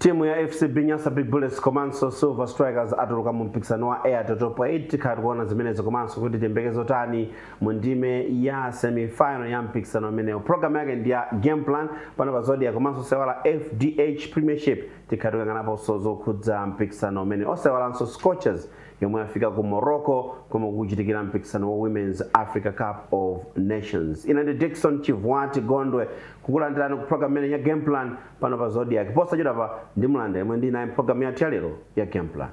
Timu ya FCB Nyasa Big Bullets komanso Silver Strikers atuluka mu mpikisano wa Airtel Top 8. Tikhala tikuona zimenezo komanso kuti tiyembekeze tani mu ndime ya semifinal ya mpikisano umenewu. Program yake ndi ya Game Plan pano pa Zodiak, komanso osaiwala FDH Premiership, tikhala tikuyang'anaponso zokhudza mpikisano umene. Osaiwalanso Scorchers yomwe afika ku Morocco komwe kukuchitikira mpikisano wa Women's Africa Cup of Nations. Ine ndi Dickson Chivwati Gondwe, kukulandirani ku program imene ya Game Plan pano pa Zodiak. Posachedwa pa ndimulanda yomwe ndi naye program yathu ya lero ya Game Plan.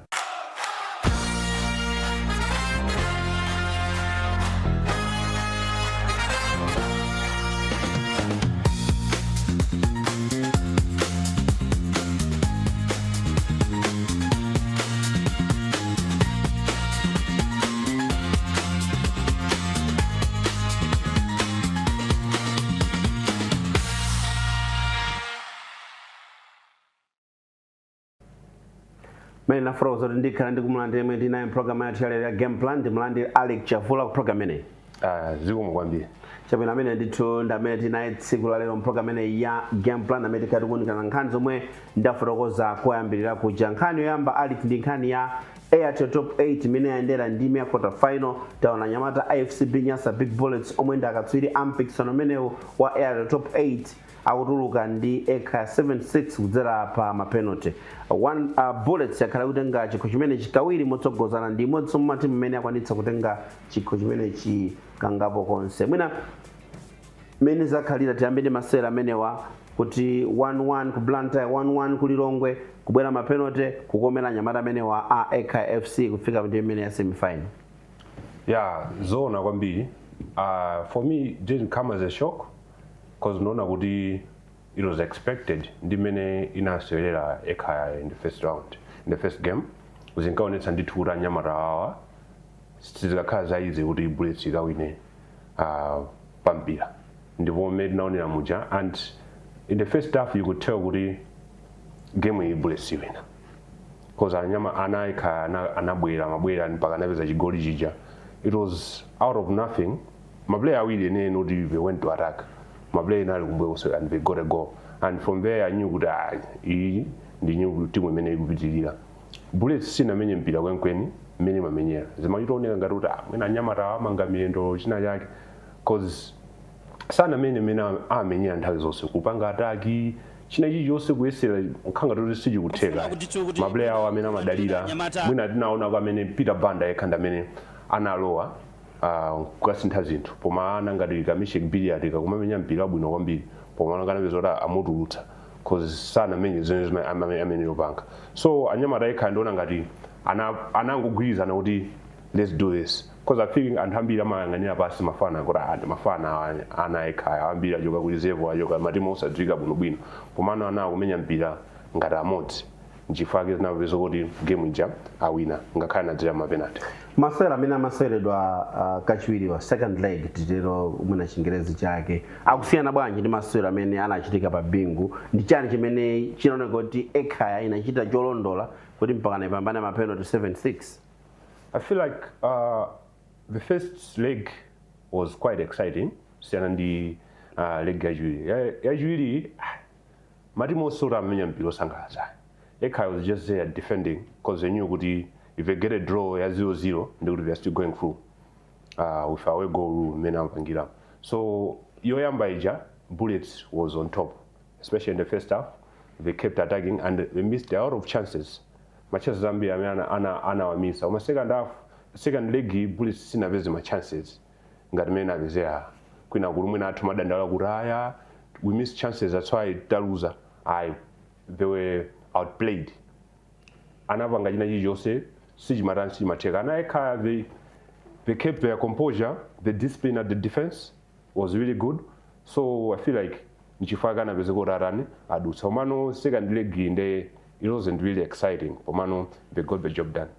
Mene nafotokoza kuti ndikhala ndikumulandira yemwe ndi naye program yathu yalero ya Game Plan, ndimulandire Alex Chavula ku program imeneyi. Ah, zikomo kwambiri. Chabwino, amene ndithu ndi amene tinaye tsiku la lero mpulogalamu imeneyi ya Game Plan, amene tikhala tikuwunikana nkhani zomwe ndafotokoza koyambirira kuja. Nkhani yoyamba ali ndi nkhani ya Airtel Top 8 imene yayendera ndime ya quarter final. Taona anyamata a FCB Nyasa Big Bullets, omwe ndi akatswiri a mpikisano umenewu wa Airtel Top 8, akutuluka ndi Ekhaya 7-6 kudzera pa mapenalty. One Bullets yakhala kutenga chikho chimenechi kawiri motsogozana, ndi imodzi mwa matimu imene akwanitsa kutenga chikho chimenechi kangapo konse. Mwina mmene zakhalira, tiyambe ndi masewera amenewa kuti 1-1 ku Blantyre, 1-1 ku Lilongwe, kubwera mapenalty, kukomera anyamata amenewa a Ekhaya FC kufika ndi imene ya semifinal. Yeah, zoona kwambiri. For me it didn't come as a shock because ndinaona kuti it was expected ndi mmene inasewelera Ekhaya in the first round, in the first game. Zinkaonetsa ndithu kuti anyamata awa sizikakhala za easy kuti Bullets ikawine pampira, ndipo mmene tinaonera muja, and in the first half you could tell kuti game iyi Bullets iwina, because anyama ana Ekhaya anabwera mabwera mpaka anapeza chigoli chija. It was out of nothing. Maplayer awiri ene kuti they went to attack, maplayer ena ali kumbuyo and they got a goal, and from there I knew kuti, ah, iyi ndi new timu imene ikupitirira. Bullets sinamenye mpira kwenikweni mmene imamenyera. Zimachitaoneka ngati kuti, ah, mwina anyamata amanga miyendo, china chake, cause sanamene mmene amenyera nthawi zonse, kupanga attack, china chilichonse, kuyesera nkhanga kuti sichikutheka. Maplayer awo amene amadalira, mwina tinaona amene Peter Banda yekha ndi amene analowa kukasintha zinthu, koma ana ngati Kamishek Billiat kakumamenya mpira wabwino kwambiri, pomwe kanapeza kuti amutulutsa cause sanamenye zimene amene yopanga. So anyamata yekha ndiona ngati anangogwirizana kuti let's do this, because I think anthu ambiri amayang'anira pasi mafana kuti, ah, ndi mafana ana Ekhaya, ambiri achoka ku reserve, achoka matimu osadziwika bwinobwino, pomano ana akumenya mpira ngati amodzi. Nchifukwa zinapeza kuti game ija awina ngakhale anadzera mapenalty. Masewera amene amaseweredwa kachiwiriwa, second leg titero mwina Chingerezi chake, akusiyana bwanji ndi masewero amene anachitika pa Bingu? Ndi chani chimene chinaoneka kuti Ekhaya inachita cholondola kuti mpaka ipambane mapenalty 7-6? I feel like the first leg was quite exciting siyana ndi leg yachiwiri. Yachiwiri, matimu onse kuti amenya mpira osangalatsa. Ekhaya was just there defending because they knew kuti if they get a draw ya 0-0, ndikuti they are still going through with away goal rule imene amapangira. So yoyamba ija, Bullets was on top, especially in the first half. They kept attacking and they missed a lot of chances, machances ambiri amene anawamisa. Koma second half, second leg, Bullets sinapeze ma chances ngati mmene apezera kwina kuti mwina athu madandaula kuti, aya, we missed chances, that's why taluza. Ayi, they were outplayed. Anapanga china chilichonse, sichimatani, sichimatheka. Ana Ekhaya, they kept their composure. The discipline at the defense was really good, so I feel like nchifukwa kanapeza kuti atani, adutsa. Komano second leg nde it wasn't really exciting, komano they got the job done.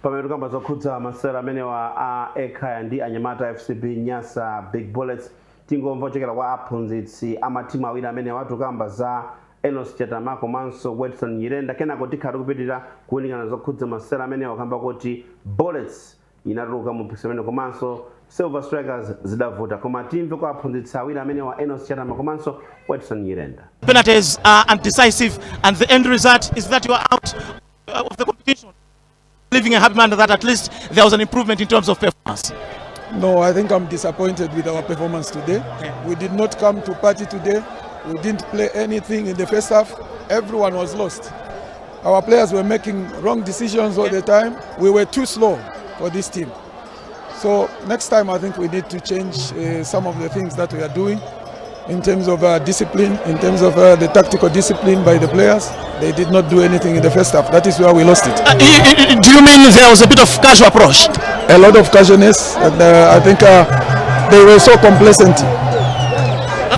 Pamene tikamba zokhudza masewera amenewa a Ekhaya ndi anyamata FCB Nyasa Big Bullets, tingomva kuchokera kwa aphunzitsi a matimu awiri amenewa. Tikamba za Enos Chatama komanso Wedson Nyirenda. Kenako tikhala tikupitirira kuwunikana zokhudza masewera amenewa, kamba kuti Bullets Inatuluka mu mpikisano umene, komanso Silver Strikers zidavuta. Koma timve kwa aphunzitsi awiri amene wa Enos Chatama komanso Watson Nyirenda. Penalties are undecisive, and the end result is that you are out of the competition. Leaving a happy man that at least there was an improvement in terms of performance. No, I think I'm disappointed with our performance today. We did not come to party today. We didn't play anything in the first half. Everyone was lost. Our players were making wrong decisions all the time. We were too slow for this team. So next time, I think we need to change some of the things that we are doing in terms of discipline, in terms of the tactical discipline by the players. They did not do anything in the first half. That is where we lost it. Do you mean there was a bit of casual approach? A lot of casualness, and I think they were so complacent.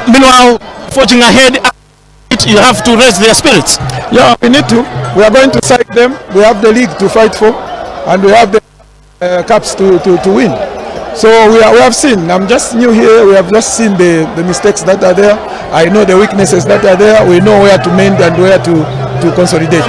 Meanwhile, forging ahead, you have to raise their spirits. Yeah, we need to. We are going to side them. We have the league to fight for, and we have the cups to win. So we have seen, I'm just new here, we have just seen the mistakes that are there. I know the weaknesses that are there. We know where to mend and where to consolidate.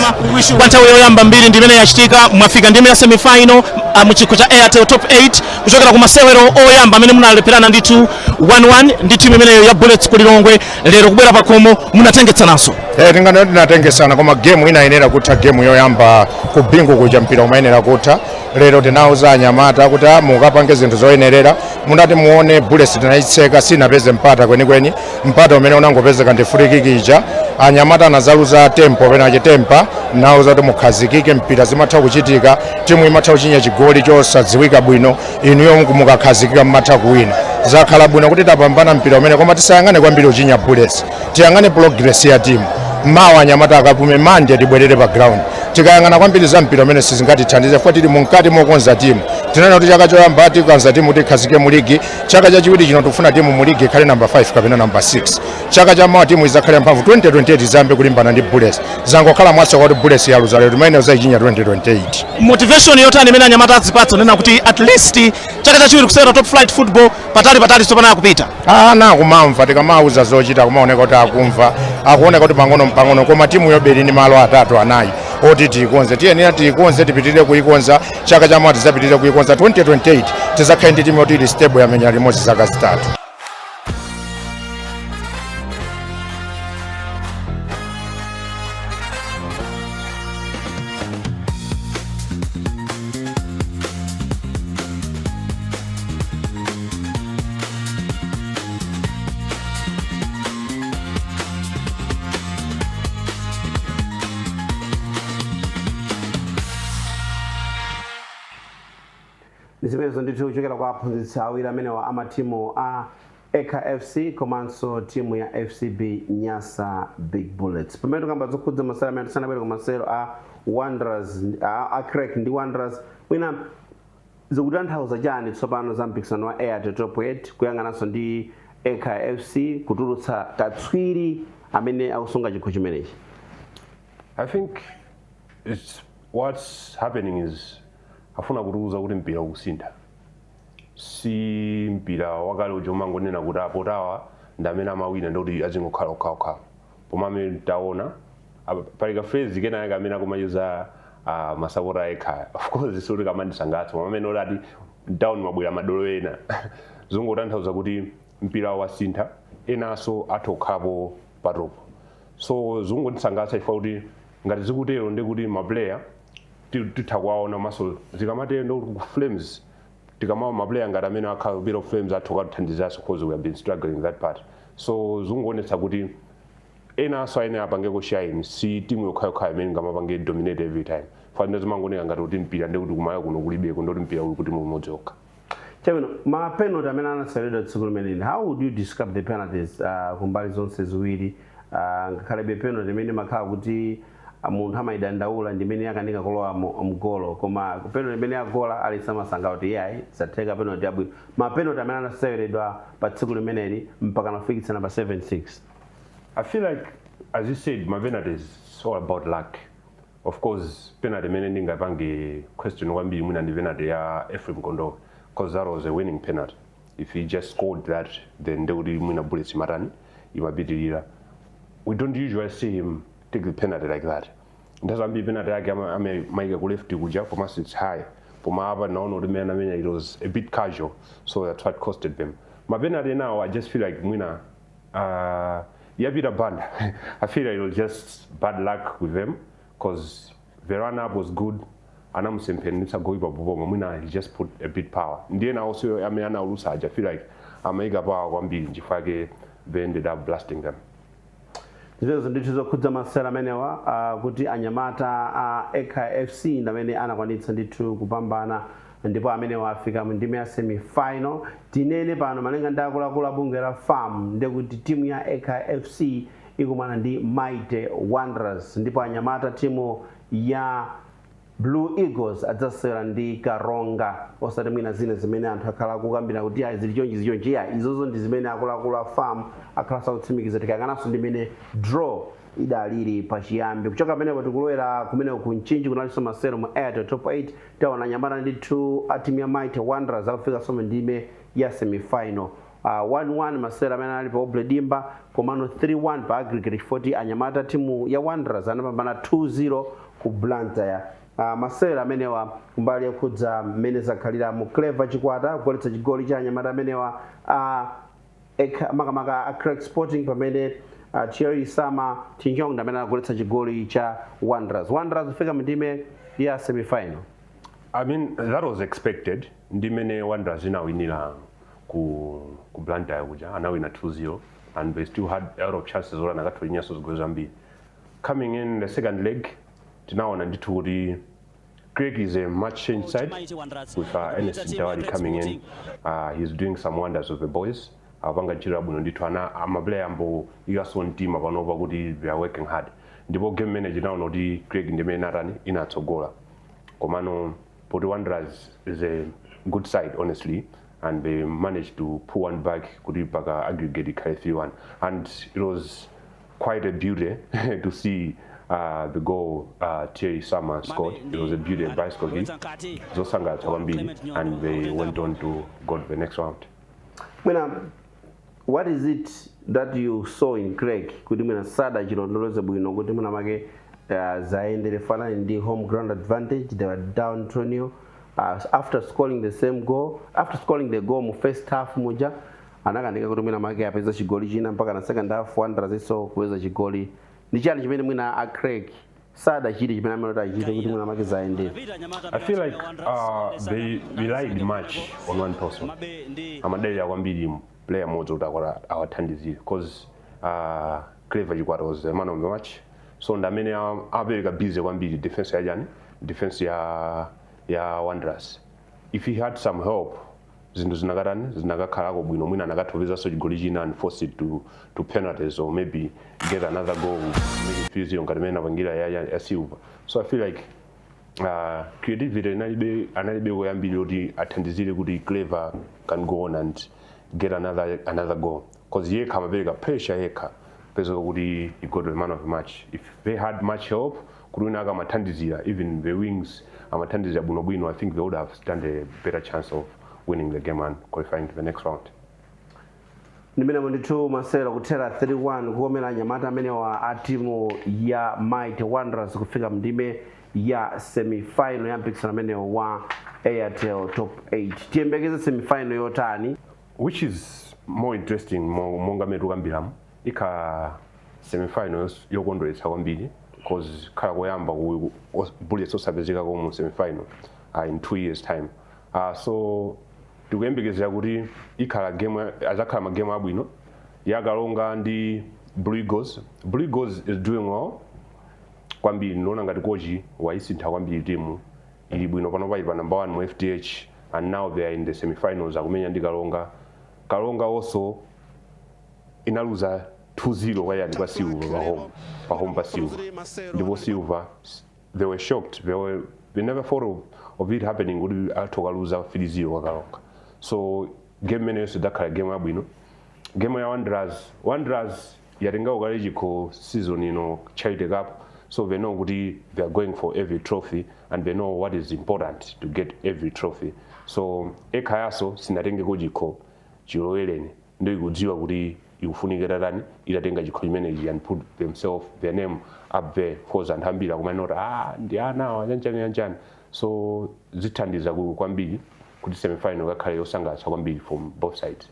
Kwa nthawi yoyamba mbiri ndimene yachitika, mwafika ndime ya semifinal mu chikho cha Airtel Top 8 kuchokera ku masewero oyamba amene munalepherana ndithu 1-1 ndi timu imeneyo ya Bullets ku Lilongwe. Lero kubwera pakhomo munatengetsananso. Eh, tingano tinatengesana, koma game inayenera kutha. Game yoyamba ku Bingu kuja mpira umayenera kutha. Lero tinauza anyamata kuti mukapange zinthu zoyenerera. Munati muone, Bullets tinayitseka, sinapeze mpata kwenikweni. Mpata umene unangopezeka ndi free kick ija. Anyamata anazaluza tempo pena temper. Nauza kuti mukhazikike, mpira zimatha kuchitika, timu imatha kuchinya chigoli chosadziwika bwino, inuyo mukakhazikika mmatha kuwina. Zakhala bwino kuti tapambana mpira umene, koma tisayang'ane kwambiri uchinya Bullets, tiyang'ane progress ya timu. Mawa anyamata akapume, manje tibwerere pa ground. Tikayang'ana kwambiri za mpira umene sizingatithandize chifukwa tili mukati mokonza timu. Tinena kuti chaka choyamba tikukonza timu, tikhazike mu ligi. Chaka chachiwiri chino tikufuna timu mu ligi ikhale namba 5 kapena namba 6. Chaka chamawa timu izakhale mphamvu. 2028 izambe kulimbana ndi Bullets. Zangokhala mwatsoka kuti Bullets yaluza lero, timene uzayichinya 2028. Motivation yotani imene anyamata azipatsa, nena kuti at least chaka chachiwiri kusewera top flight football, patali patali tsopano akupita? Ana akumamva, tikamauza zochita kumaoneka kuti akumva, akuoneka kuti pang'ono pang'ono, koma timu yoberi ndi malo atatu anayi oti tiyikonze. Tiyenera tiyikonze, tipitirire kuyikonza. Chaka chamawa tizapitirire kuyikonza. 2028 tizakhale ndi timu yoti ili stable, yamenya limodzi zaka 3. Zimenezo ndithu kuchokera kwa aphunzitsi awiri amenewa amatimu a Ekhaya FC komanso timu ya FCB Nyasa Big Bullets. Pamene tikamba zokhudza masewero amene tisanabwere ku masewero a Wanderers, a Creck ndi Wanderers, mwina zikutanthauza chani tsopano za mpikisano wa Airtel Top 8, kuyang'ananso ndi Ekhaya FC kutulutsa katswiri amene akusunga chikho chimenechi? I think it's what's happening is afuna kutiuza kuti mpira ukusintha. Si mpira wakale uja umangonena kuti apotawa ndi amene amawina, ndikuti azingokhala okhaokhawo. Koma amene taona pali ka phrase kenaka kamene akumayuza masapota a Ekhaya, of course sikuti kamandisangalatsa, koma amene olati down mabwera madolo ena, zongotanthauza kuti mpira wasintha, enanso atha kukhalapo pa top. So zungondisangalatsa chifukwa kuti ngati zikutero ndi kuti ma player titha kuwaona maso. Zikamatero ndi ku Flames, tikamawa ma player ngati amene akhala kupita ku Flames athu kukatithandizanso, because we have been struggling that part. So zungoonetsa kuti enanso ayenera apangeko shine, si timu yokhayokhayo imene ingamapange dominate every time. Fanira zimangooneka ngati kuti mpira ndi kuti kumaya kuno kulibeko, ndoti mpira uli kuti mumodzi okha. Chabwino, ma penalty amene anaseweredwa tsiku limeneli, how would you describe the penalties kumbali zonse ziwiri? Ngakhalebe penalty imene imakhala kuti munthu amayidandaula ndi imene yakanika kulowa mgolo, koma penalty imene yagola alisamasankha kuti iyayi, satheka, penalty yabwino. Ma penalty amene anaseweredwa pa tsiku limeneli mpaka nafikitsana pa 7-6? I feel like, as you said, my penalty is all about luck. Of course, penalty imene ndingapange question kwambiri mwina ndi penalty ya Ephraim Kondowe, because that was a winning penalty. If he just scored that, then ndekuti mwina Bullets imatani, imapitirira. We don't usually see him take the penalty like that. Nthawi zambiri penalty yake amaika ku left kuja, komanso it's high. Koma apa naona kuti mmene anamenya, it was a bit casual, so that's what costed them. Ma penalty now, I just feel like mwina yapita Banda, I feel like it was just bad luck with them because the run up was good, anamusemphenetsa goalkeeper boboma, mwina he just put a bit power. Ndiye na also amene anaulusa aja, I feel like amayika power kwambiri, nchifukwa they ended up blasting them. Zimenezo ndithu zokhudza masewera amenewa, kuti anyamata a Ekhaya FC ndi amene anakwanitsa ndithu kupambana ndipo amenewa afika mu ndime ya semifinal. Tinene pano, malinga ndi akuluakulu a bungwe la FAM, ndikuti timu ya Ekhaya FC ikumana ndi Mighty Wanderers ndipo anyamata timu ya Blue Eagles adzasewera ndi Karonga, osati mwina zina zimene anthu akhala akukambira kuti ayi, zili chonchi, zili chonchi. Ya, izozo ndi zimene akuluakulu a FAM akhala sakutsimikiza, tikayang'ananso ndi imene draw idalili pachiyambi. Kuchoka pamenepo tikulowera kumeneko ku Mchinji, kunalinso masewero mu Airtel Top 8. Taona anyamata ndithu a timu ya Mighty Wanderers akufikanso mu ndime ya semifinal, 1-1 masewero amene anali pa Aubrey Dimba, komano 3-1 pa aggregate 40 anyamata timu ya Wanderers anapambana 2-0 ku Blantyre. Masewero amenewa, kumbali yokhudza mmene zakhalira mu, Clever Chikwata kugoletsa chigoli cha anyamata amenewa makamaka a Creck Sporting, pamene Thierry Sama Tinyong amene anagoletsa chigoli cha Wanderers. Wanderers kufika mndime ya semifinal. I mean, that was expected. Ndimene Wanderers inawinira ku Blantyre kuja, anawina 2-0 and they still had a lot of chances ora nakatholinyaso zigoli zambiri. Coming in the second leg, tinaona ndithu kuti Creck is a much changed side with Ernest Jawadi coming in. He's doing some wonders with the boys. Apanga ntchito yabwino ndithu, ana amaplayer ambo ikaso mtima panopa kuti they are working hard. Ndipo game manager naona kuti Creck ndimene atani inatsogola. Komano poti Wanderers is a good side, honestly, and they managed to pull one back kuti paka aggregate ikhale 3-1, and it was quite a beauty to see the goal Thierry Sama scored. It was a beauty, a bicycle kick, zosangalatsa kwambiri, and they went on to go to the next round. Mwina what is it that you saw in Creck kuti mwina sadachilondoloze bwino kuti mwina make zaendere fanani ndi home ground advantage? They were down 2-0 after scoring the same goal, after scoring the goal mu first half muja, anakanika kuti mwina make apeza chigoli china mpaka na second half Wanderers iso kuweza chigoli. Ndi chani chimene mwina a Creck sadachite chimene amene achite kuti mwina make zaendere? I feel like they relied much on one person. Amadalira kwambiri player mmodzi kuti akwata awathandizire because Clever Chikwata was the man of the match, so ndi amene apereka busy kwambiri defense ya chani, defense ya Wanderers. If he had some help, zinthu zinakatani, zinakakhalako bwino, mwina anakathopezanso chigoli china and force it to penalties or maybe get another goal, make it 3-0 ngati imene anapangira ya Silver. So I feel like creativity analibe koyambiri kuti athandizire kuti Clever can go on and get another goal, because yekha amapereka pressure yekha, pezeka kuti he got the man of the match. If they had much help kuti wina akamathandizira, even the wings amathandizira bwinobwino, I think they would have stand a better chance of winning the game and qualifying to the next round. Ndimenemo ndithu, masewera kuthera 3-1 kukomera anyamata amenewa a timu ya Mighty Wanderers kufika mndime ya semifinal ya mpikisano amenewo wa Airtel Top 8. Tiyembekeze semifinal yotani? Which is more interesting, monga mmene tikambiramo, ikha semifinal yokondweretsa kwambiri cause khala koyamba Bullets osapezekako mu semifinal in 2 years time. So tikuyembekezera kuti ikhala game, azakhala magame abwino ya Karonga ndi Blue Eagles. Blue Eagles is doing well kwambiri, ndikuona ngati coach waisintha kwambiri, timu ili bwino pano, pali pa number 1 mu FDH and now they are in the semifinals akumenya ndi Karonga. Karonga also inaluza 2-0 kwa yani, kwa Silver pa home pa Silver, ndipo Silver, they were shocked. They never thought of it happening kuti athu kaluza 3-0 kwa Karonga. So game imeneyonso idakhala game yabwino. Game ya Wanderers, Wanderers yatenga kale chikho season ino, Charity Cup, so they know kuti they are going for every trophy and they know what is important to get every trophy. So Ekhayaso sinatengeko chikho chilowereni, ndo ikudziwa kuti Ikufunikira tani itatenga chikho chimenechi and put themselves, their name up there, 'cause anthu ambiri akumanena kuti, "Ah, ndi ana awa, chanchani chanchani." So zithandiza kwambiri kuti semifinal ikakhale yosangalatsa kwambiri from both sides.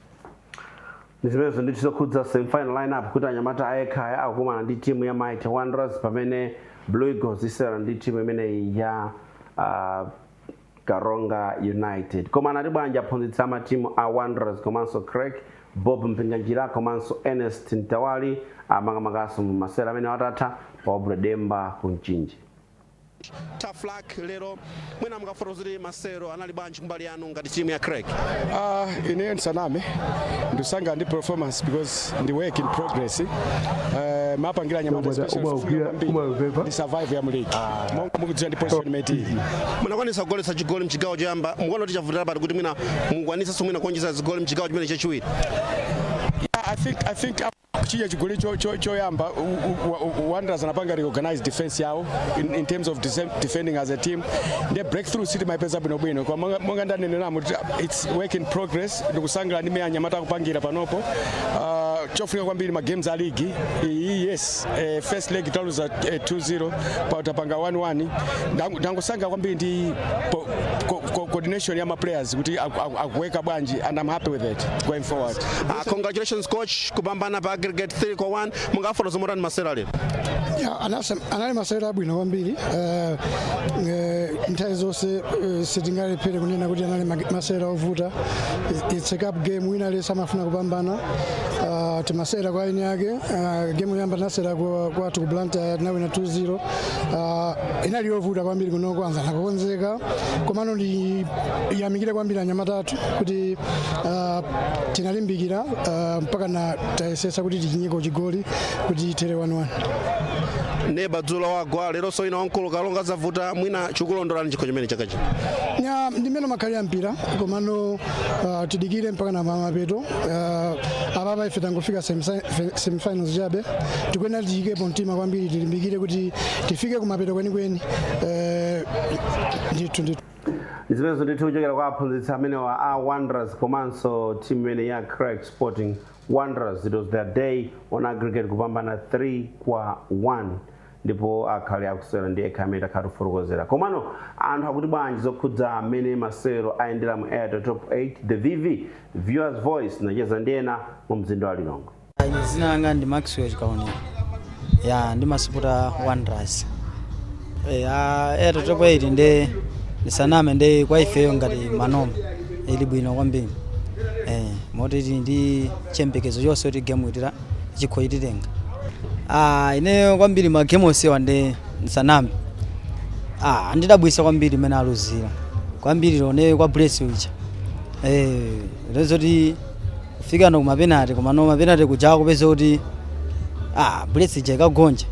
Ndi zimenezo ndithu zokhudza semifinal lineup, kuti anyamata a Ekhaya akukumana ndi timu ya Mighty Wanderers, pamene Blue Eagles isewera ndi timu imeneyi ya Karonga United. Koma anati bwanji aphunzitsi a matimu a Wanderers komanso Creck, Bob Mpinganjira komanso Ernest Ntawali, amakamakaso mu masewera amene watatha pa Obra Demba ku Mchinji? Tough luck lero. Mwina mukafotokozere masewero anali bwanji kumbali yanu ngati timu ya Creck? Ineyo ndisaname, ndisanga ndi performance because ndi work in progress. Mapangira anyamata special kwambiri ndi survive ya mu league, monga mukudziwa ndi position imene tili. Munakwanisa kugoletsa chigoli mchigawo choyamba. Mukuona kuti chavutira pati kuti mwina mukwanisanso mwina kuonjeza zigoli mchigawo chimene chachiwiri? Yeah, I think kuchinya chigoli choyamba, Wanderers anapanga reorganize defense yawo in terms of defending as a team. The breakthrough city maipeza bwinobwino kwa monga ndaneneramo kuti it's work in progress. Ndikusangala ndi mmene anyamata akupangira panopo. Chofunika kwambiri ma games a league iyi, yes, first leg taluza 2-0, pa tapanga 1-1. Ndangosanga kwambiri ndi coordination ya ma players kuti akuweka bwanji, and I'm happy with it going forward. Congratulations coach, kupambana pa aggregate 3 kwa 1. Mungafotokoze motani masewero lero? Ya, anali masewero abwino kwambiri. Nthawi zonse sitingalephere kunena kuti anali masewero ovuta. It's a cup game, wina aliyense amafuna kupambana. Timasewera kwa eni ake. Game yoyamba tinasewera kwathu ku Blantyre, tinawina 2-0. Inali yovuta kwambiri kuno, kwanza nakukonzeka. Komano ndiyamikire kwambiri anyamata athu kuti tinalimbikira mpaka na tayesesa kuti tichinyeko chigoli kuti itere 1-1. Neba dzulo wagwa, leronso ina wamkulu Karonga zavuta. Mwina chikulondolani chikho chimene chaka chino? Nya, ndimene makhalira mpira, komano tidikire mpaka na mapeto. Apapa ife tangofika semifinals chabe. Tikuyenera tiyikepo mtima kwambiri, tilimbikire kuti tifike kumapeto kwenikweni. Ndithu ndithu. Zimenezo ndithu kuchokera kwa aphunzitsi amenewa a Wanderers komanso timu imene ya Creck Sporting. Wanderers, it was their day on aggregate kupambana 3 kwa 1, ndipo akhale akusewera ndi Ekhaya amene takhala tifotokozera. Komano anthu akuti bwanji zokhudza amene masewero ayendera mu Airtel Top 8? The VV, Viewers Voice, nacheza ndi ena mu mzinda wa Lilongwe. Ine zina langa ndi Maxwell Chikaonera, ya, ndimasupota Wanderers. Airtel Top 8 ndi ndisaname, ndi kwa ifeyo ngati Manoma ili bwino kwambiri, moti tili ndi chiyembekezo chonse kuti game itira chikho ititenga. Ineyo kwambiri ma game onsewa, ndi ndisaname, andidabwisa kwambiri imene aluzira kwambiri lone kwa Bullets uja, lezoti kufika no kumapenalty, koma no mapenalty kuja kupeza kuti Bullets ija ikagonja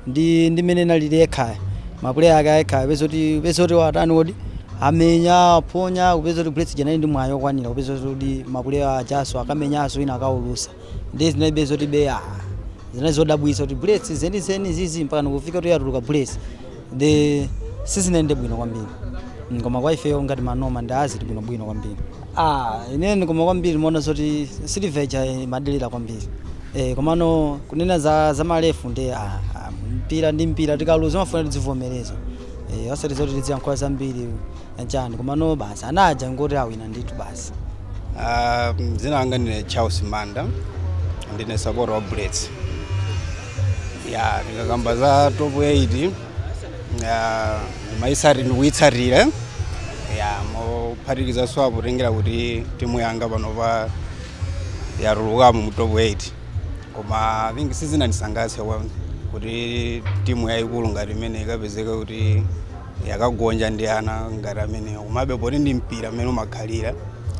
ndi mmene nalili Ekhaya, ma player ake Ekhaya peza kuti watani kodi amenya aponya, kupeza kuti Bullets ija nali ndi mwayi okwanira, kupeza kuti ma player ajaso akamenyanso ina akaulusa, ndi zinalibe zoti be zinali zodabwisa kuti Bullets zenizeni zizi mpaka nikufika kuti yatuluka Bullets, ndi sizinayende bwino kwambiri. Koma kwa ifeyo ngati Manoma ndi azili bwinobwino kwambiri. Inene koma kwambiri muona zoti Silver ija imadelera kwambiri, komano kunena za ma ref ndi mpira ndi mpira, tikaluza mafuna tidzivomereza, osati zoti tidziyankhula zambiri chani, komano basi anaja ngoti awina ndithu basi. Dzina langa ndine Charles Manda, ndine supporter wa Bullets. Ya, ndikakamba za top 8 ya, ndikuyitsatira ya, mophatikiza apo tengera kuti timu yanga panopa yatulukamo mu top 8, koma I think sizinandisangalatse kuti timu yayikulu ngati imene ikapezeka kuti yakagonja ndi ana ngati amenewo. Komabe poti ndi mpira mmene umakhalira,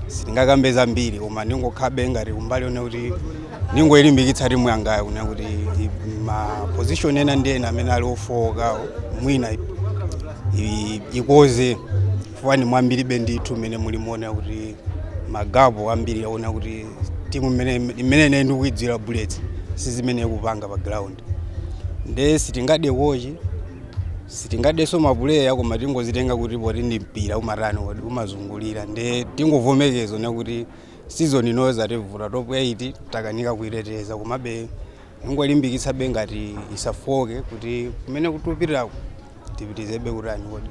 sitingakambe zambiri, koma ndingokhabe ngati kumbali one kuti ndingoyilimbikitsa timu yangayo kunena kuti ma position ena ndi ena amene ali ofowokawo mwina ikoze chifukwa ni mwambiribe ndithu mmene mulimuona kuti ma gap ambiri aona kuti timu imene ine ndikuidziwira, Bullets, sizimene ikupanga pa ground. Nde sitingade coach, sitingadenso ma player, koma tingozitenga kuti poti ndi mpira umatani kodi umazungulira, nde tingovomereza nekuti Season inoyo zativuta, top 8 takanika kuiteteza, komabe ingolimbikitsabe ngati isafoke kuti kumene kutupirako tipitizebe kutani kodi.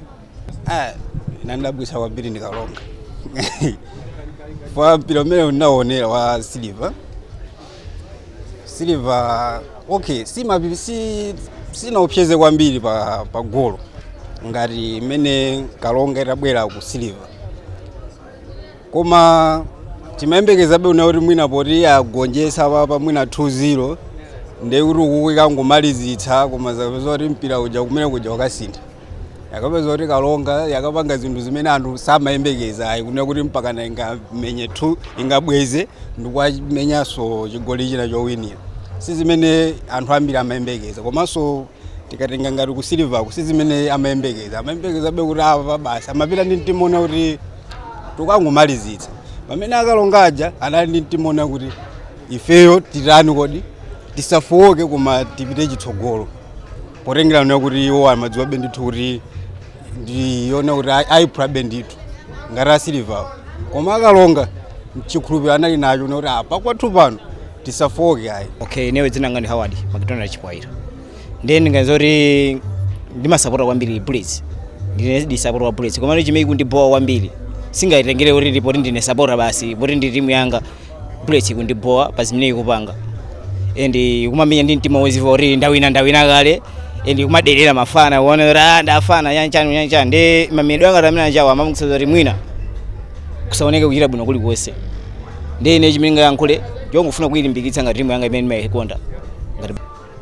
Ah, inandidabwitsa kwambiri ndi Karonga fa mpira umene unaonera wa Silver. Silver, okay, si sinaopseze kwambiri pa golo ngati imene Karonga itabwera ku Silver, koma timayembekezabe una kuti mwina poti agonjetsa papa mwina 2-0, ndiye kuti ukuku ikangomalizitsa, koma zapeza kuti mpira uja kumene kuja wakasintha, yakapeza kuti Karonga yakapanga zinthu zimene anthu samayembekeza ayi, kunena kuti mpakana ingamenye 2, ingabweze ndikuwamenyanso chigoli china chowinira, si zimene anthu ambiri amayembekeza. Komanso tikatenga ngati ku Silverku, si zimene amayembekeza. Amayembekezabe kuti apa basi amapita ndi mtima ona kuti tukangomalizitsa, pamene aKarongaja anali ndi mtima ona kuti ifeyo titani kodi, tisafowoke koma tipite chitsogolo, potengera kuti iwo amadziwabe ndithu kuti ndiyona kuti ayiphulabe ndithu ngati aSilverwo, koma aKaronga chikhulupiriro anali nacho kuti apa kwathu pano tisafowoke ayi. Okay, ineyo dzina langa ndi Howard McDonald Chipwaira. Ndiye ndinganiza kuti ndimasapota kwambiri Bullets, ndine ndi supporter wa Bullets, koma chimene ikundibowa kwambiri, singayitengere kuti poti ndine supporter basi, poti ndi timu yanga, Bullets ikundibowa pa zimene ikupanga and kumamenya ndi mtima woziva kuti ndawina, ndawina kale, and kumaderera mafana, kuona kuti ah, ndafana yanchani yanchani. Ndi mamenyedwe anga amene anjawo amamukutsa kuti mwina kusaoneke kuchita bwino kulikonse. Ndi ine chimene ngayankhule chongofuna kuyilimbikitsa ngati timu yanga imene ndimayikonda ngati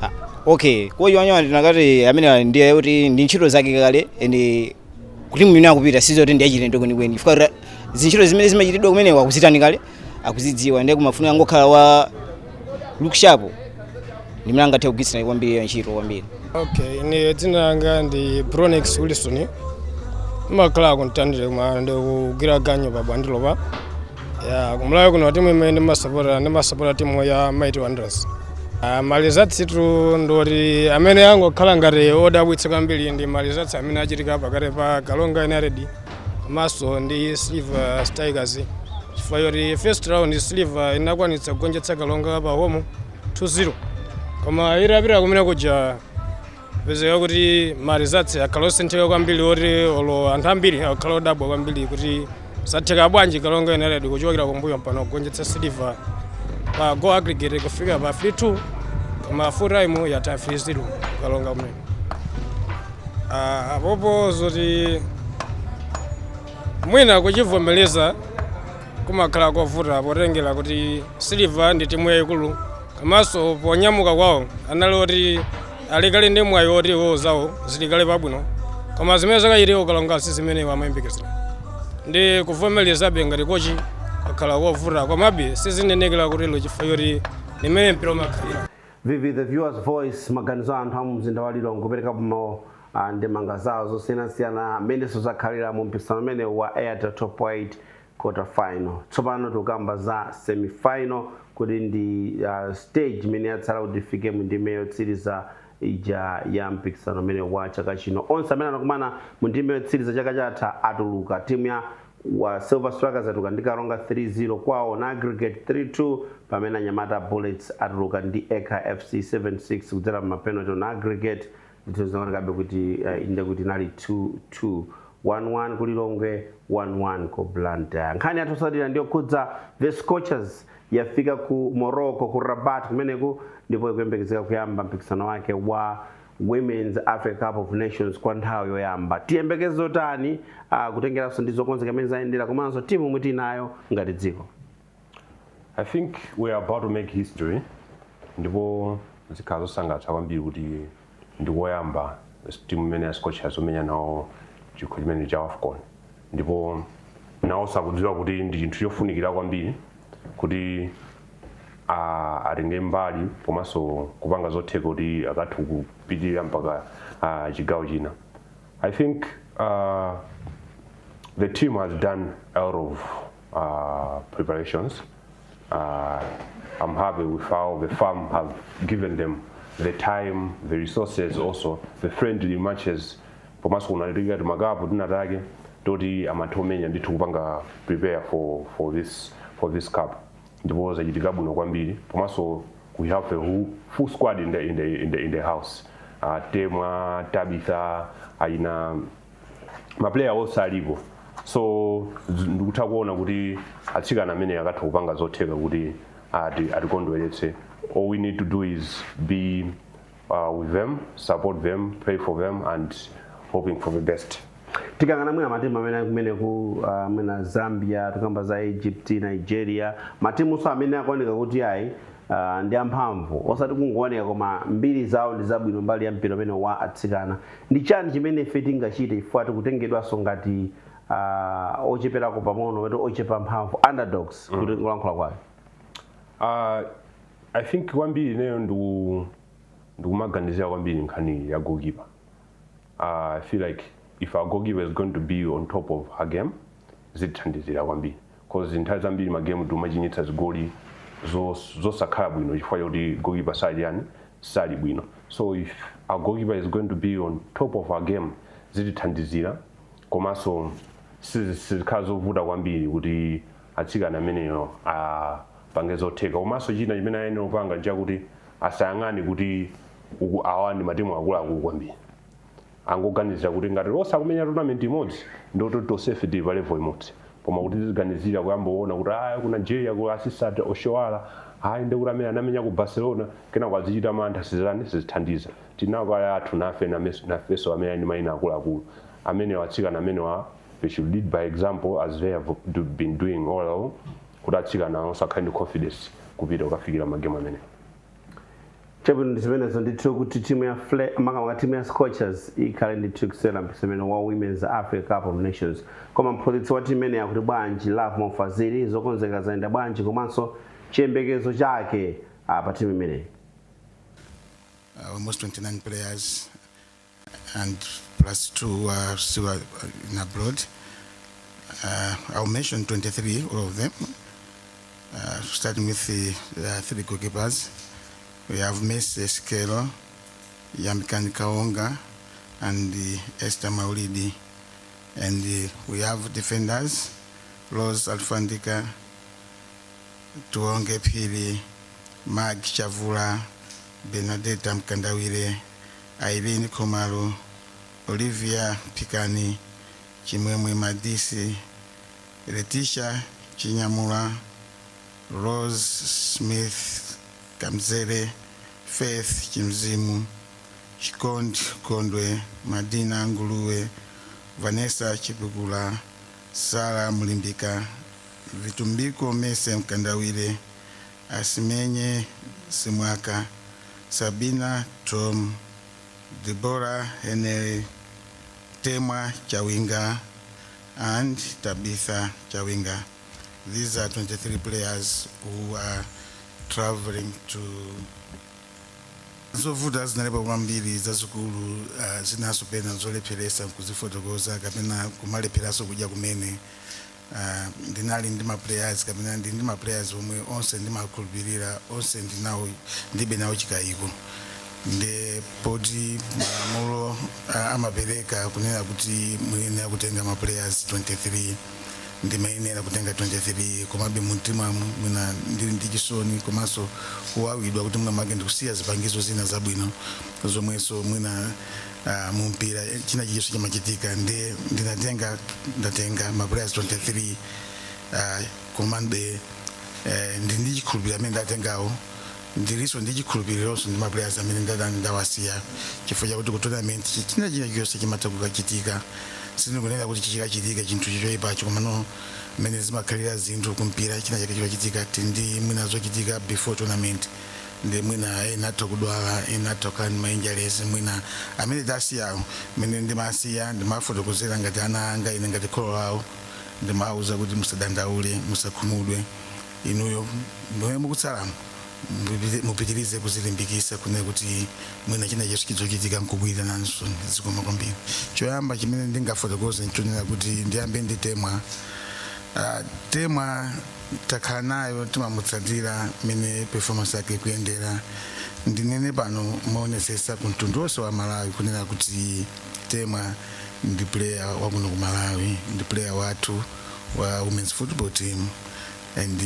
ah, okay, kochi wanyawa ndinakati amene ndiye kuti ndi ntchito zake kale and kuti mwina akupita sizoti ndi achilendo kwenikweni, chifukwa zintchito zimene zimachitidwa kumeneko akuzitani kale, akuzidziwa. Ndiye kumafuna angokhala wa look sharp, ndimene angathe kugwiritsana kwambiri ntchito kwambiri. Okay, ine dzina langa ndi Bronex Wilson, ndimakhala kuMtandire koma ndikugwira ganyo pa Bwandilopa ya kumalawi kuno. Timu imene ndimasapota timu ya Mighty Wanderers. Ma results tu ndoti amene angokhala ngati odabwitsa kwambiri ndi ma results amene achitika pakati pa Karonga United komanso ndi Silver Strikers, chifukwa choti first round Silver inakwanitsa kugonjetsa Karonga pa home 2-0, koma itapita kumene kuja pezeka kuti ma results akhala osinthika kwambiri, oti olo anthu ambiri akhala odabwa kwambiri kuti satheka bwanji Karonga United kuchokera kumbuyo mpano kugonjetsa Silver pa goal aggregate kufika pa 3-2, koma full time yatha 3-0 Karonga kumene. Apopo zoti mwina kuchivomereza kumakhala kovuta, potengera kuti Silver ndi timu yayikulu, komanso ponyamuka kwawo anali oti alikali ndi mwayi oti iwo zawo zilikale pabwino, koma zimene zakachitika kuKaronga si zimene amayembekezera. Ndi kuvomerezabe ngati kochi kakhala kovuta, komabe sizinenekera kutero chifukwa choti limene mpira umakhalira. Vivi, the viewers' voice, maganizo a anthu a mu mzinda wa Lilongwe kuperekapo mawu ndemanga zawo zosiyanasiyana amenenso zakhalira mu mpikisano umene wa Airtel Top 8 quarter final. Tsopano tikukamba za semifinal, kuti ndi stage imene yatsala kuti ifike mu ndime yotsiriza ija ya mpikisano umene wa chaka chino. Onse amene anakumana mu ndime yotsiriza chaka chatha atuluka. Timu ya wa Silver Strikers atuluka ndi Karonga 3-0 kwawo na aggregate 3-2, pamene anyamata Bullets atuluka ndi Ekhaya FC 7-6 kudzera ma penalty on aggregate. Ndithu zinaonekabe kuti inde kuti inali 2-2, 1-1 kuLilongwe, 1-1 ku Blantyre. Nkhani yathu yotsatira ndiyokhudza the Scorchers, yafika ku Morocco, ku Rabat kumeneku, ndipo ikuyembekezeka kuyamba mpikisano wake wa Women's Africa Cup of Nations kwa nthawi yoyamba. Tiyembekeze zotani kutengeranso ndi zokonzeka imene zayendera komanso timu imwe tinayo ngati dziko? I think we are about to make history, ndipo zikhala zosangalatsa kwambiri kuti ndikoyamba timu imene ya Scorchers omenya nawo chikho chimene cha AFCON, ndipo nawo sakudziwa kuti ndi chinthu chofunikira kwambiri kuti atenge mbali komanso kupanga zotheka kuti akathe kupitirira mpaka chigawo china. I think the team has done a lot of preparations. I'm happy with how the FAM have given them the time, the resources, also the friendly matches, komanso kunatika timakapu tinatake toti amatha omenya ndithu kupanga prepare for this For this cup, ndipo zachitika bwino kwambiri. Komanso we have a whole, full squad in the house, Temwa, Tabitha, aina maplayer onse alipo. So ndikutha kuona kuti atsikana amene akatha kupanga zotheka kuti atikondweretse. All we need to do is be with them, support them, pray for them and hoping for the best. Tikangana mwina matimu amene kumene ku mwina Zambia, tikamba za Egypt, Nigeria, matimunso amene akuoneka kuti ayi, ndi amphamvu, osati kungooneka koma mbiri zawo ndi zabwino mbali ya mpira umene wa atsikana, ndi chani chimene ife tingachite ifo tikutengedwanso ngati ocheperako pang'ono, pati ochepa mphamvu, underdogs, kuti ngolankhula kwayo? I think kwambiri ineyo ndikumaganizira kwambiri nkhani ya goalkeeper. I feel like if our goalkeeper is going to be on top of her game, zitithandizira kwambiri, 'cause nthawi zambiri magemu timachinyitsa zigoli zosakhala bwino chifukwa chakuti goalkeeper sali yani, sali bwino. So if our goalkeeper is going to be on top of our game, zitithandizira, komanso sizikhala zovuta kwambiri kuti atsikana ameneyo apange zotheka. Komanso china chimene ayenera kupanga nchakuti asayang'ane kuti uku awa ndi matimu akuluakulu kwambiri. Angoganizira kuti ngati lonse akumenya tournament imodzi, ndoti tonsefe tili pa level imodzi. Koma kuti tiziganizira kuyamba kuona kuti aya ku Nigeria ku Asisat Oshoala, ayi, ndikuti amene anamenya ku Barcelona, kenako azichita mantha, sizani sizithandiza. Tinako ali athu nafe nafenso amene ali ndi mayina akuluakulu amene atsikana amenewa, they should lead by example as they have been doing all along, kuti atsikana onse akhale ndi confidence kupita kukafikira magemu amene. Chabwino, ndi zimenezo ndithu, kuti timu ya makamaka timu ya Scorchers ikhale ndithu kusewera mpikisano wa Women's Africa Cup of Nations. Koma mphunzitsi wa timu imeneyi akuti bwanji, Lovemore Fazili? Zokonzeka zayenda bwanji komanso chiyembekezo chake pa timu imeneyi? Almost 29 players and plus two who are still in abroad. I'll mention 23, all of them, starting with the three goalkeepers. We have Messi Skelo, Yamikani Kaonga, and Esther Maulidi. And we have defenders, Rose Alfandika, Tuonge Pili, Mag Chavula, Bernadetta Mkandawire, Irene Komaru, Olivia Pikani, Chimwemwe Madisi, Letitia Chinyamula, Rose Smith Kamzere, Faith Chimzimu, Chikondi Kondwe, Madina Nguluwe, Vanessa Chipukula, Sara Mulimbika, Vitumbiko Mese Mkandawire, Asimenye Simwaka, Sabina Tom, Deborah Henry, Temwa Chawinga, and Tabitha Chawinga. These are 23 players who are traveling to. Zovuta zinalipo kwambiri zazikulu, zinaso pena zolepheresa kuzifotokoza kapena kumalepheranso kudya kumene. Ndinali ndi ma players kapena ndi ma players omwe onse ndimakhulupirira, onse ndinawo, ndibe nawo chikayiko. Ndi poti malamulo amapereka kunena kuti muyenera kutenga ma players 23, ndimayenera kutenga 23. Komabe mumtimamu mwina ndili ndi chisoni komanso kuwawidwa kuti mwina make ndikusiya zipangizo zina zabwino zomwenso mwina mumpira china chilichonse chimachitika. Ndi ndinatenga, ndatenga ma players 23, komabe ndi ndi chikhulupiriro amene ndatengawo, ndilinso ndi chikhulupirironso ndi ma players amene ndawasiya, chifukwa chakuti ku tournament china chilichonse chimatha kukachitika. Sindikunena kuti chichikachitika chinthu choyipacho, komano mmene zimakhalira zinthu kumpira, china chake chikachitika, ndi mwina zochitika before tournament, ndi mwina ena atha kudwala, ena atha kukhala ndi ma injuries. Mwina amene tasiyawo, mmene ndimasiya ndimafotokozera ngati ana anga, ine ngati kholo lawo ndimawuza kuti musadandaule, musakhumudwe, inuyo momwe mukutsalamo mupitirize kuzilimbikisa, kunena kuti mwina china chonse chizochitika nkubwira nanso. Zikoma kwambiri. Choyamba chimene ndingafotokoze nchonena kuti ndiyambe ndi Temwa. Temwa takhala nayo, timamutsatira mmene performance yake ikuyendera. Ndinene pano maonesesa ku mtundu wonse wa Malawi kunena kuti Temwa ndi player wakuno ku Malawi, ndi player wathu wa women's football team. And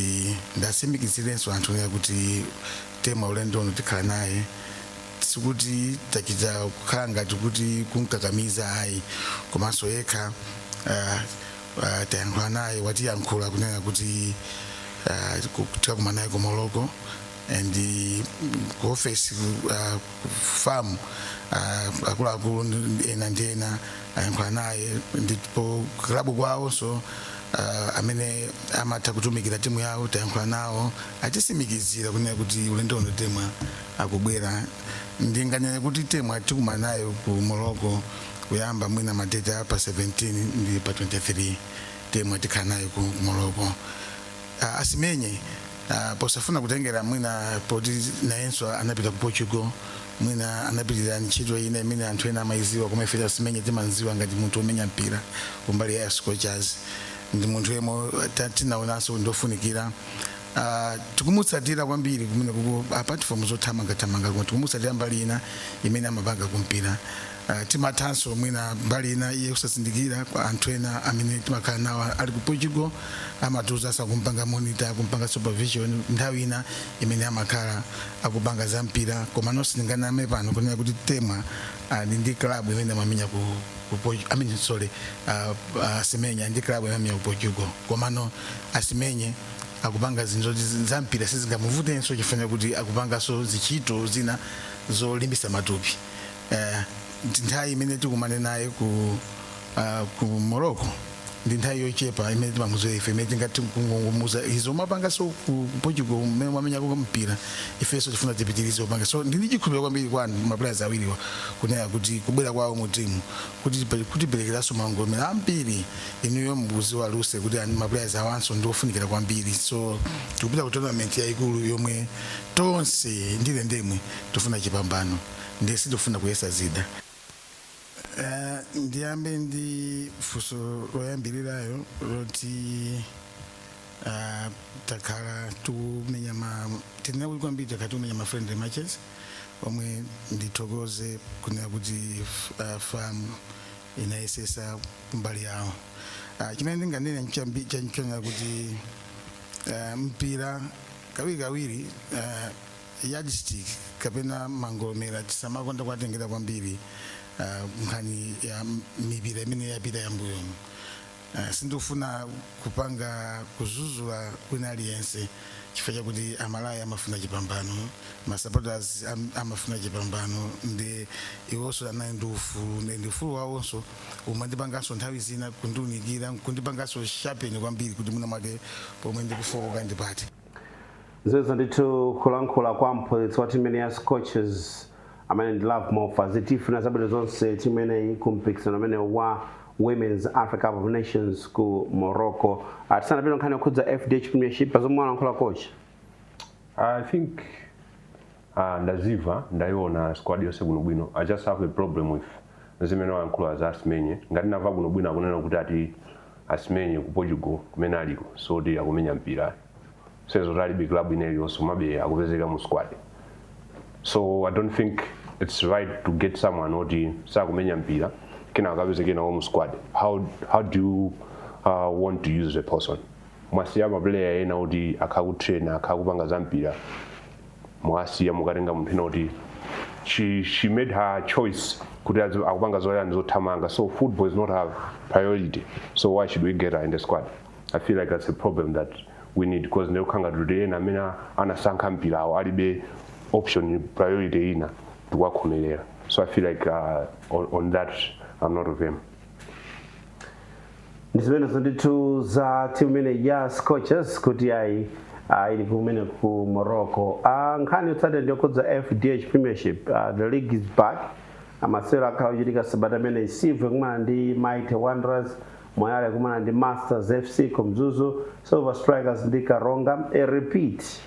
ndatsimikizirenso anthu kunena kuti Temwa ulendo uno tikhala naye. Sikuti tachita kukhala ngati kuti kunkakamiza, ayi, komanso yekha tayankhula naye, watiyankhula kunena kuti tikakumana naye ku Morocco. And ku office, FAM, akuluakulu ena ndi ena ayankhula naye, ndipo club kwawonso amene amatha kutumikira timu yawo tayankhula nawo, atitsimikizira kunena kuti ulendo uno Temwa akubwera. Ndinganene kuti Temwa tikumana nayo ku Morocco kuyamba mwina ma date pa 17 ndi pa 23. Temwa tikhala nayo ku Morocco. Asimenye, posafuna kutengera mwina poti nayenso anapita ku Portugal, mwina anapitirira ntchito ina imene anthu ena amayiziwa, koma ife Asimenye timamudziwa ngati munthu omenya mpira kumbali ya Scorchers. Ndi munthu yemwe tinaonanso ndofunikira. Tikumutsatira kwambiri kumene kuku, apart from zothamangathamanga, koma tikumutsatira mbali ina imene amapanga kumpira. Timathanso mwina mbali ina iye kusasindikira kwa anthu ena amene timakhala nawo ali ku Portugal, amatiuza kumpanga monitor, kumpanga supervision nthawi ina imene amakhala akupanga za mpira. Koma nonse ndinganame pano kunena kuti Temwa ali ndi club imene amamenya ku I mean, sorry, Asimenya ndi club imene amamenya ku Portugal. Komano Asimenye akupanga zinthu zoti za mpira sizingamuvutenso, chifukwa kuti akupanganso zichito zina zolimbisa matupi. Nthawi imene tikumane naye ku Morocco ndi nthawi yochepa imene timamudziwa ife, imene tingati kungomuza izo umapanganso ku Portugal mmene mwamenyako mpira, ifenso tifuna tipitirize kupanga. So ndili chikhulupiriro kwambiri kwa ma players awiriwa kunena kuti kubwera kwawo mu timu kuti kutiperekeranso mangolomera ambiri. Inuyo mukuziwa luse kuti ma players awanso ndiofunikira kwambiri. So tikupita ku tournament yayikulu yomwe tonse ndile ndemwe tifuna chipambano, ndiye sitifuna kuyesa zida. Ndiyambe ndi funso loyambirirayo loti takhala tikumenya ma, tinene kuti kwambiri takhala tikumenya ma friendly matches, omwe ndithokoze kunena kuti FAM inayesesa kumbali yawo. Chimene ndinganene nchonena kuti mpira kawirikawiri, yardstick kapena mangolomera, tisamakonda kuwatengera kwambiri nkhani ya mipira imene yapita yambuyomu. Sindikufuna kupanga kuzuzula wina aliyense, chifukwa chakuti Amalawi amafuna chipambano, ma supporters amafuna chipambano, ndi iwonso anali ndi ufulu, ndi ufulu wawonso umandipanganso nthawi zina kundiunikira, kundipanganso sharpen kwambiri kuti mwina mwake pomwe ndikufokoka ndipati. Zimenezo ndithu kulankhula kwa mphunzitsi wa timu imene ya Scorchers amene ndi Lovemore Fazili. Tifuna zabwino zonse timu imeneyi ku mpikisano amene wa Women's Africa Cup of Nations ku Morocco. Tisanapite nkhani yokhudza FDH Premiership, pazomwe walankhula coach. I think ndaziva, ndayiona squad yonse bwinobwino. I just have a problem with zimene wayankhula za Asimenye. Ngati ndamva bwinobwino, akunena kuti ati Asimenye ku Portugal kumene aliko soti akumenya mpira, sezo alibe club ina iliyonse, komabe akupezeka mu squad. So I don't think it's right to get someone oti sakumenya mpira kena akapezeke nawo mu squad. How do you want to use the person? Mwasiya ma player ena kuti akhakutraina, akhakupanga za mpira, mwasiya, mukatenga munthu ena kuti she made her choice kuti akupanga zoyani, zothamanga, so football is not her priority. So why should we get her in the squad? I feel like that's a problem that we need, because ndikukhanga kuti ena amene anasankha mpirawo alibe option, priority ina, ndikuwakhomerera. So I feel like on that I'm not of him. Ndi zimenezo ndithu za timu imene ya Scorchers kuti ayi, ili kumene ku Morocco. Nkhani yotsatira ndiyokhudza FDH Premiership. The league is back. Amasewero akhala kuchitika sabata imene: Silver kumana ndi Mighty Wanderers, Moyale kumana ndi Masters FC kumzuzu, Silver Strikers ndi Karonga, a repeat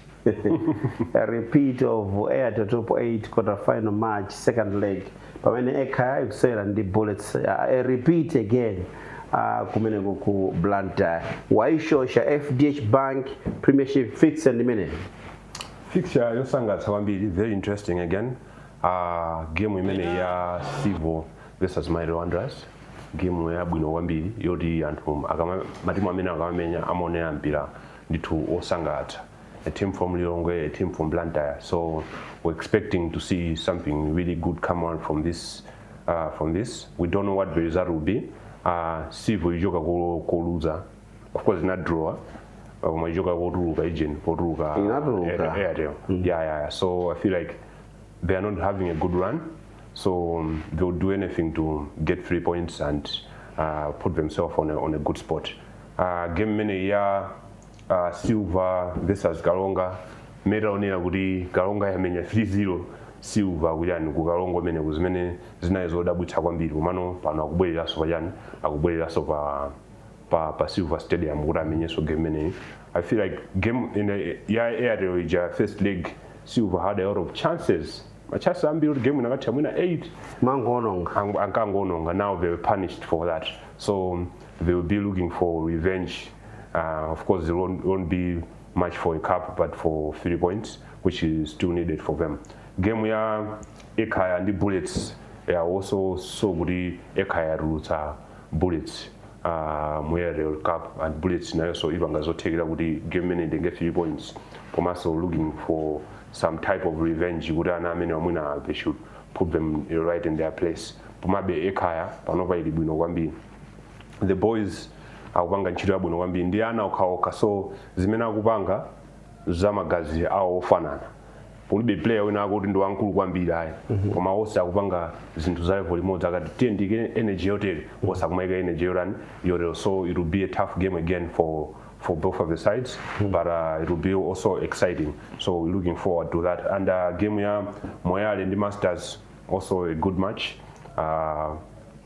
of Airtel Top 8 quarter final match, second leg, pamene Ekhaya ikusewera ndi Bullets, a repeat again kumeneko ku Blantyre. Waishosha FDH Bank Premiership fixture ndimene. Fixture yosangalatsa kwambiri, very interesting again. Game imene ya Civil versus Mighty Wanderers, game yabwino kwambiri yoti anthu matimu amene akamamenya amaonera mpira. ndithu osangalatsa. A team from Lilongwe, a team from Blantyre, so we're expecting to see something really good come on from this. We don't know what the result will be. Silver ichoka koluza, of course not draw, koma ichoka kotuluka ijeni potuluka. Inatuluka. Airtel. Yeah. So I feel like they are not having a good run, so they'll do anything to get 3 points and put themselves on a good spot. Game imene ya Silver versus Kalonga, metaonera kuti Kalonga yamenya 3-0 Silver kuyani ku Kalonga umene zimene zinali zodabwitsa kwambiri. Komano pano akubwereranso pachani, akubwereranso pa Silver Stadium kuti amenyenso game imeneyi. I feel like game in the ya Airtel ija, first leg, Silver had a lot of chances, machance ambiri kuti game inakatha mwina 8. Mangoononga. Ankangoononga. Now they were punished for that, so they will be looking for revenge. Of course it won't be much for a cup, but for 3 points, which is still needed for them. Game ya Ekhaya ndi Bullets, yeah, also so kuti Ekhaya yatulutsa Bullets mu Airtel Cup, and Bullets nayonso ipanga zothekera kuti game imene itenge 3 points, komanso looking for some type of revenge kuti ana amene wamwina they should put them right in their place. Komabe Ekhaya panopa ili bwino kwambiri. The boys akupanga ntchito yabwino kwambiri ndi ana okhaokha, so zimene akupanga zamagazi awo ofanana, kulibe player wina akuti ndi wamkulu kwambiri, ayi, koma onse akupanga zinthu za level limodzi. Akati tiye ndike energy yotere, onse akumayika energy yotani, yotero. So it will be a tough game again for both of the sides, but it will be also exciting, so we're looking forward to that. And game ya Moyale ndi Masters, also a good match.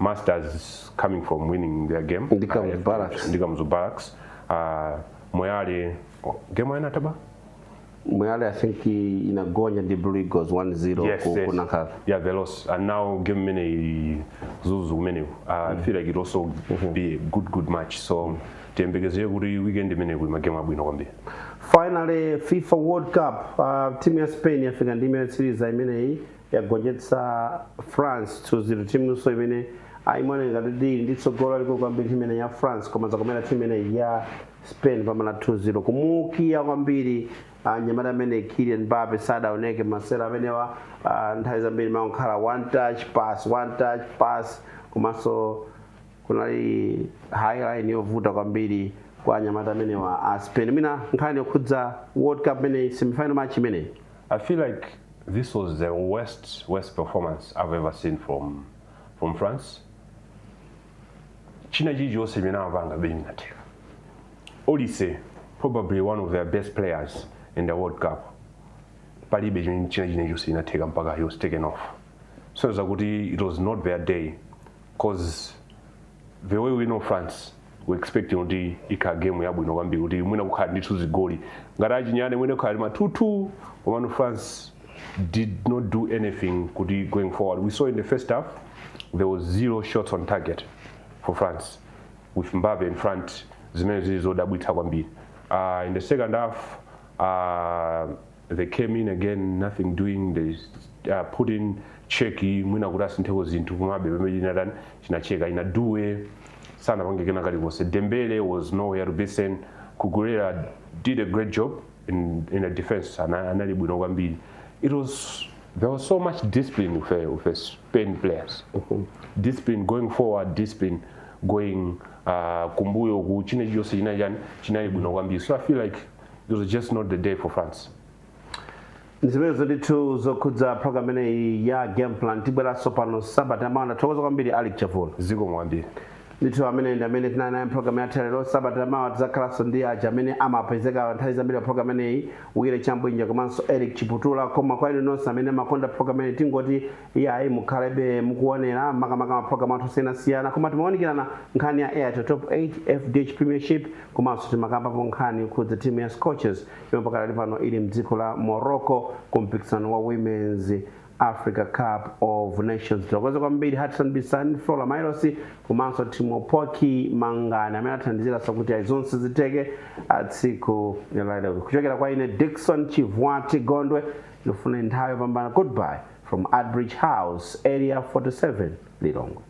Masters coming from winning their game. Ndi Kamuzu Barracks. Ndi Kamuzu Barracks. Moyale, oh, game inataba. Moyale, I think inagonja ndi Blue Eagles 1-0. Yes. Ku Nankhaka. Yeah, they lost. And now game many Zuzu many. I feel like it also be a good good match. So tiyembekezere kuti weekend imene kuli magame abwino kwambiri. Finally, FIFA World Cup, timu ya Spain yafika ndime yotsiriza imeneyi, yagonjetsa France 2-0. Timunso imene imaoneka kuti ili ndi tsogolo lalikulu kwambiri, timu imene ya France, koma zakomera timu imene ya Spain pamana 2-0. Kumukiya kwambiri nyamata amene Kylian Mbappe sadaoneke masera amenewa. Nthawi zambiri makhala one touch pass, one touch pass, komanso kunali high line yovuta kwambiri kwa anyamata amenewa a Spain. Mina nkhani yokhudza World Cup imeneyi, semifinal match imeneyi. I feel like this was the worst performance I've ever seen from France. China chilichonse chimene amapanga beni inatheka. Olise, probably one of their best players in the World Cup. Palibe chimene china chilichonse chinatheka mpaka he was taken off. So zakuti it was not their day, 'cause the way we know France, we expecting kuti ikhala game yabwino kwambiri, kuti mwina kukhala ndithu zigoli ngati achinyane, mwina kukhala ma 2-2, komano France did not do anything kuti going forward. We saw in the first half there was zero shots on target for France with Mbappe in front, zimene zili zodabwitsa kwambiri. In the second half they came in again, nothing doing. They put in Cherki mwina kuti asintheko zinthu, komabe pamene chinatani, chinacheka inaduwe, sanapange kena kalikonse. Dembele was nowhere to be seen. Cucurella did a great job in the defense. Anali bwino kwambiri. It was There was so much discipline with the Spain players, discipline going forward, discipline going kumbuyo ku chine chilichonse chinali chani, chinali bwino kwambiri. So I feel like it was just not the day for France. Zimenezo ndithu zokhudza program imeneyi ya Game Plan. Tibweranso pano sabata yamawa. Ndathokoza kwambiri, Alik Chavula. Zikomo kwambiri. Ndithu, amene ndi amene tinali naye program yathu lero. Sabata yamawa tidzakhalanso ndi aja amene amapezeka nthawi zambiri pa program imeneyi, Wire Chambwinja komanso Eric Chiputula. Koma kwa inu nonse amene amakonda program imeneyi, tingoti iyayi, mukhalebe mukuonera makamaka maprogram athu osiyanasiyana. Koma timaonekerana nkhani ya Airtel Top 8, FDH Premiership, komanso timakambapo nkhani yokhudza timu ya Scorchers yomwe pakadali pano ili mdziko la Morocco ku mpikisano wa Women's Africa Cup of Nations. Tithokoze kwambiri Hudson Bisan, Flora Milos komanso Timo Poki Mangani amene athandizira kuti zonse zitheke tsiku lalero. Kuchokera kwa ine Dickson Chivwati Gondwe, ndifune nthawi yopambana. Goodbye from Adbridge House, Area 47, Lilongwe.